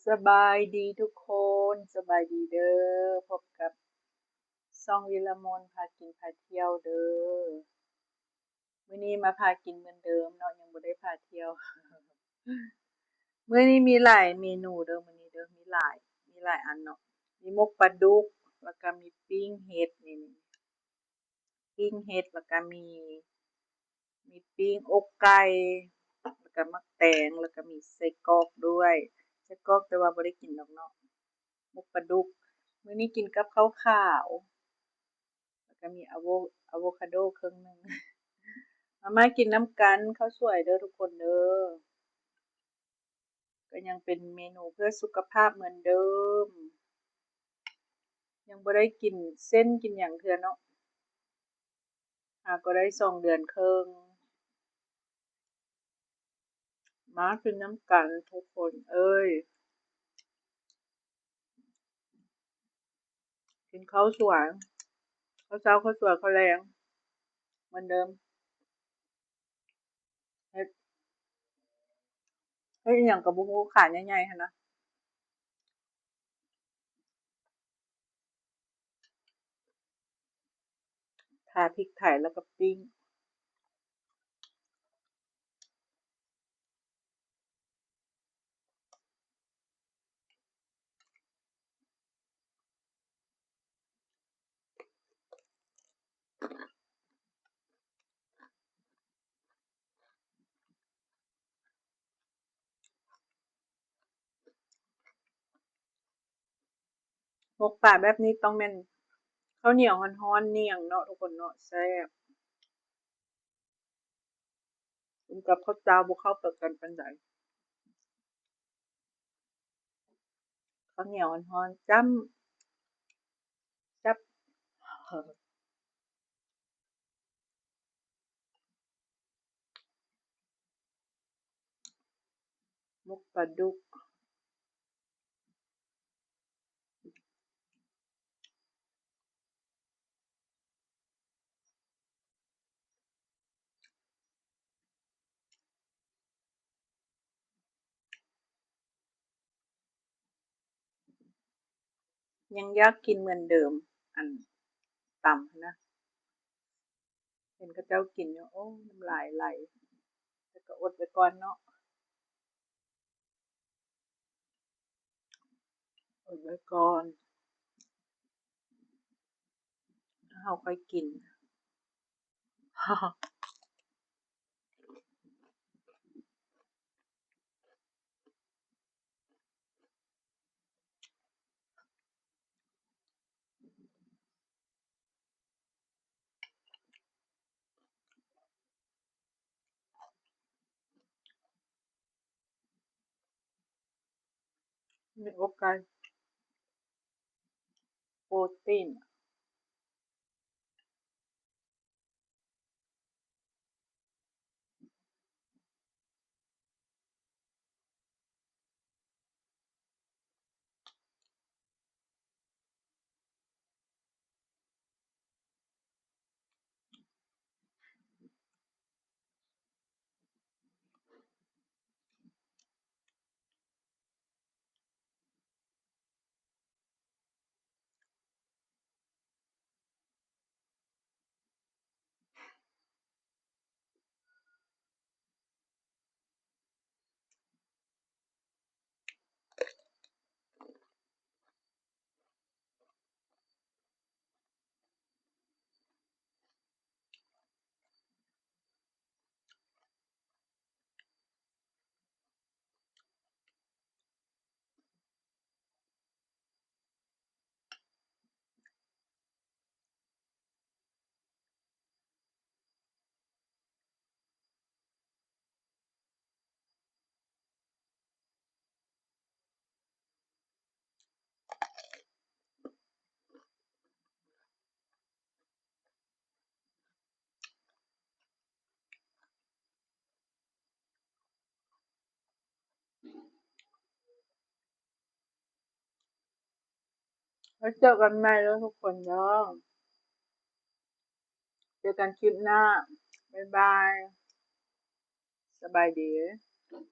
ສະບາຍດີທຸກຄົນ ສະບາຍດີເດີ ພົບກັບຊ່ອງວິລະມົນພາກິນພາທ່ຽວເດີ. ມື້ນີ້ມາພາກິນເໝືອນເດີມເນາະ ຍັງບໍ່ໄດ້ພາທ່ຽວ. ມື້ນີ້ມີຫຼາຍເມນູເດີ ມື້ນີ້ເດີ ມີຫຼາຍ ມີຫຼາຍອັນເນາະ ມີໝົກປາດຸກ ແລ້ວກະມີປີ້ງເຫັດ ນີ້ ປີ້ງເຫັດ ແລ້ວກະມີ ມີປີ້ງອົກໄກ່ ແລ້ວກະໝາກແຕງ ແລ້ວກະມີໄສ້ກອກດ້ວຍ ໄສ້ກອກ ແຕ່ວ່າບໍ່ໄດ້ກິນດອກເນາະ. ໝົກປາດຸກ ມື້ນີ້ກິນກັບເຂົ້າຂາວ ແລ້ວກະມີອາໂວ ອາໂວຄາໂດເຄິ່ງໜຶ່ງ. ມາ ມາກິນນຳກັນ ເຂົ້າສວຍເດີທຸກຄົນເດີ. ກໍຍັງເປັນເມນູເພື່ອສຸຂະພາບເໝືອນເດີມ ຍັງບໍ່ໄດ້ກິນເສັ້ນກິນຫຍັງເທື່ອເນາະ ຫາກໍໄດ້ສອງເດືອນເຄິ່ງ. ມາກິນນຳກັນທຸກຄົນເອີຍ ກິນເຂົ້າສວຍ ເຂົ້າເຊົ້າ ເຂົ້າສວຍ ເຂົ້າແລງເໝືອນເດີມ. ເຮັດ ເຮັດອີ່ຫຍັງກໍບໍ່ຮູ້ ຂາໃຫຍ່ໆຫັ້ນນະ ທາພິກໄທແລ້ວກໍປີ້ງ. ໝົກປາແບບນີ້ຕ້ອງແມ່ນເຂົ້າໜຽວຮ້ອນໆໜ້ອຍໜຶ່ງເນາະທຸກຄົນເນາະ ແຊບ. ກິນກັບເຂົ້າເຈົ້າບໍ່ເຂົ້າປານໃດ. ເຂົ້າໜຽວຮ້ອນໆຈ້ຳ ຈັບ ໝົກປາດຸກ. ຍັງຢາກກິນເໝືອນເດີມ ອັນຕຳນະ ເຫັນເຂົາເຈົ້າກິນຢູ່ ໂອ້ ນ້ຳລາຍໄຫຼ ແຕ່ກໍອົດໄວ້ກ່ອນເນາະ. ເອົາໄວ້ກ່ອນ ເຮົາຄ່ອຍກິນ. ມີອົກໄກ່ ໂປຣຕີນ. ແລ້ວເຈີກັນໃໝ່ເດີທຸກຄົນເດີ. ເຈີກັນຄລິບໜ້າ. ບາຍບາຍ. ສະບາຍດີ.